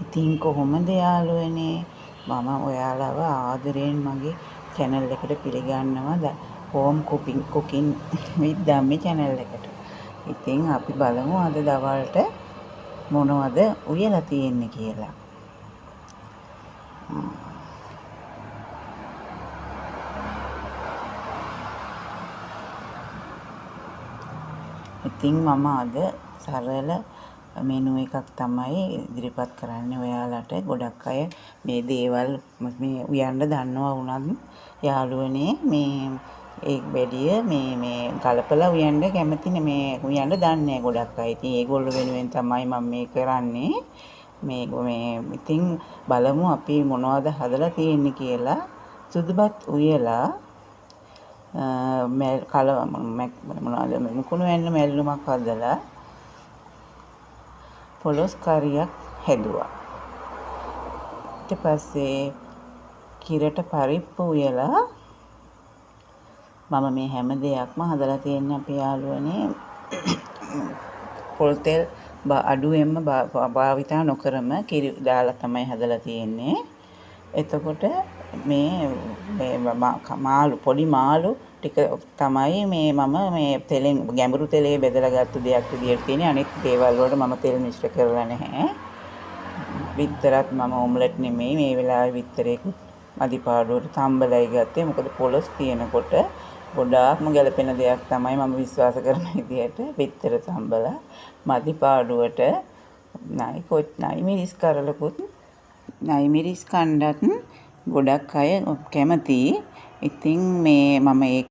ඉතින් කොහොමද යාළුවනේ, මම ඔයාලව ආදරයෙන් මගේ චැනල් එකට පිළිගන්නවා, හෝම් කුකින් විත් ධම්මි චැනල් එකට. ඉතින් අපි බලමු අද දවල්ට මොනවද උයලා තියෙන්නේ කියලා. ඉතින් මම අද සරල මෙනු එකක් තමයි ඉදිරිපත් කරන්නේ ඔයාලට. ගොඩක් අය මේ දේවල් මේ උයන්න දන්නවා වුණත් යාළුවනේ, මේ ඒ වැඩිය මේ මේ ගලපලා උයන්න කැමති මේ උයන්න දන්නේ නැහැ ගොඩක් අය. ඉතින් ඒගොල්ලෝ වෙනුවෙන් තමයි මම මේ කරන්නේ. මේ මේ ඉතින් බලමු අපි මොනවද හදලා තියෙන්නේ කියලා. සුදුබත් උයලා, කල මොනවද මුකුණු වැන්න මැල්ලුමක් හදලා, පොළොස් කරියක් හැදුවා. ඊට පස්සේ කිරට පරිප්පු උයලා. මම මේ හැම දෙයක්ම හදලා තියෙන්නේ අපේ යාළුවනේ පොල් තෙල් අඩුවෙන්ම භාවිතා නොකරම කිරි දාලා තමයි හදලා තියෙන්නේ. එතකොට මේ මාළු, පොඩි මාළු ටික තමයි මේ මම මේ තෙලෙන්, ගැඹුරු තෙලේ බෙදලා ගත්ත දෙයක් විදියට තියෙන්නේ. අනිත් දේවල් වලට මම තෙල් මිශ්‍ර කරලා නැහැ. බිත්තරත් මම ඔම්ලට් නෙමෙයි මේ වෙලාවේ, බිත්තරේකුත් මදි පාඩුවට තම්බලයි ගත්තේ. මොකද පොළොස් තියෙනකොට ගොඩාක්ම ගැලපෙන දෙයක් තමයි මම විශ්වාස කරන විදියට බිත්තර තම්බලා. මදි පාඩුවට නයි කොච් නයි මිරිස් කරලකුත්, නයි මිරිස් කණ්ඩත් ගොඩක් අය කැමතියි. ඉතින් මේ මම ඒ